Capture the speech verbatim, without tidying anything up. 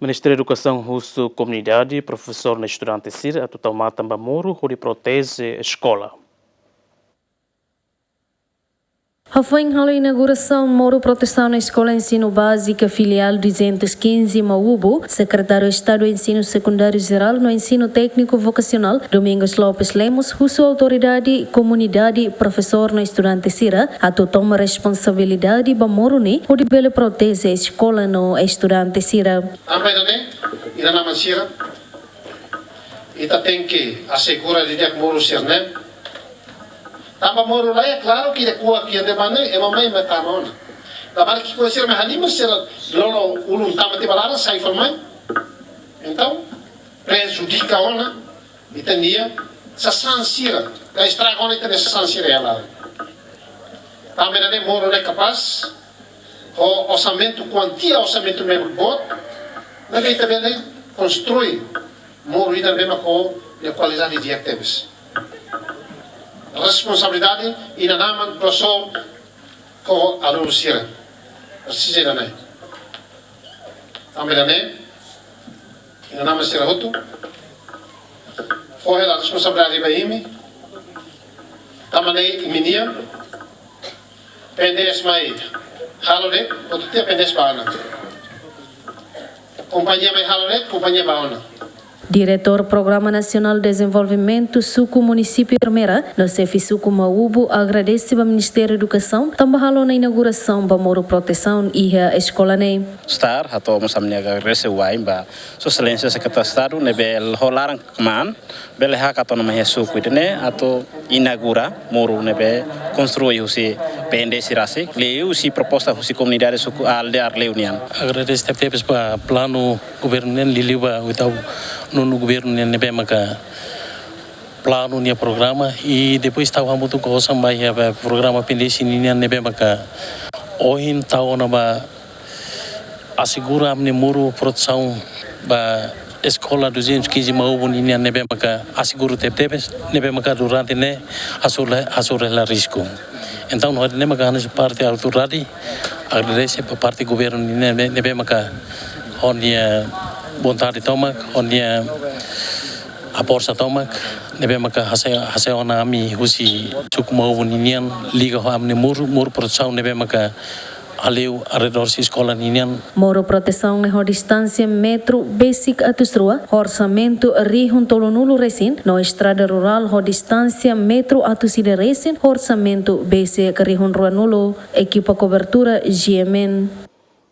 Ministériu Edukasaun husu komunidade, profesór no estudante sira atu tau matan ba moru hodi proteje eskola. Hafoin halo inaugurasaun moru protesaun Eskola Ensinu Bázika Filiál duzentos e quinze Maubo, Sekretáriu Estadu Ensinu Sekundáriu Jerál no Ensinu Tékniku Vokasionál, Domingos Lopes Lemos, husu autoridade, komunidade, profesór no estudante sira atu toma responsabilidade ba moru ne'e hodi bele proteje eskola no estudante sira. Tanba ida-ne'e, inan-aman sira, ita tenke asegura didi'ak moru sira-ne'e. Tanba moru laiha, klaru ke ida kuak iha ne'ebá ne'e, ema mai mak tama ona. Labarik ki'ik-oan sira mai halimar, sira lolo ulun tama tiha ba laran, sai fali mai. Entaun, prejudika ona ita-nia sasán sira, ka estraga ona ita-nia sasán sira iha laran. Tanba ida-ne'e moru ne'e kapás, ho orsamentu, kuantia orsamentu ne'ebé boot, ne'ebé ita bele konstrui moru ida ne'ebé mak ho nia kualidade di'ak tebes. Responsabilidade inan-aman, profesór, ho alunu sira. Presiza ida-ne'e. Tanba ida-ne'e, inan-aman sira hotu, fó hela responsabilidade ba imi. Tanba ne'e imi-nian, P N D S mai halo de'it, hotu tiha P N D S bá ona. Kompañia mai halo de'it, kompañia bá ona. Diretór Programa Nasionál Dezenvolvimentu Suku Munisípiu Ermera no Xefe Suku Maubo agradese ba Ministériu Edukasaun tanba halo ona inaugurasaun ba moru protesaun iha eskola ne'e. Estar, hato'o mós ami-nia agradese wa'in ba Sua Exelénsia Sekretáriu Estadu ne'ebé ho laran kmaan bele hakat ona mai iha suku ida-ne'e atu inaugura moru ne'ebé konstrui husi P N D S rasik, liuhusi proposta husi komunidade suku aldeia Arleu nian. Agradese tebetebes ba planu governu nian, liuliu ba oitavu nonu governu nian ne'ebé maka planu nia programa, i depois tau hamutuk ho osan ba iha ba programa P N D S ninian ne'ebé maka ohin tau ona ba asegura ami-nia moru protesaun ba Eskola duzentos e quinze Maubo ninian ne'ebé maka asegura tebetebes, ne'ebé maka durante ne'e hasoru, hasoru hela risku. Entaun, hodi ne'e maka hanesan parte autoridade, agradese ba parte governu ninian ne'ebé, ne'ebé maka ho nia vontade tomak, ho nia aposta tomak, ne'ebé maka hase'e, hase'e ona ami husi suku Maubo ninian liga ho ami-nia moru, moru protesaun ne'ebé maka hale'u arredór husi eskola ninian. Moru protesaun ne'e ho distánsia metru besik atus rua, ho orsamentu rihun tolunulu resin, no estrada rurál ho distánsia metru atus ida resin, ho orsamentu besik rihun ruanulu. Ekipa kobertura G M N.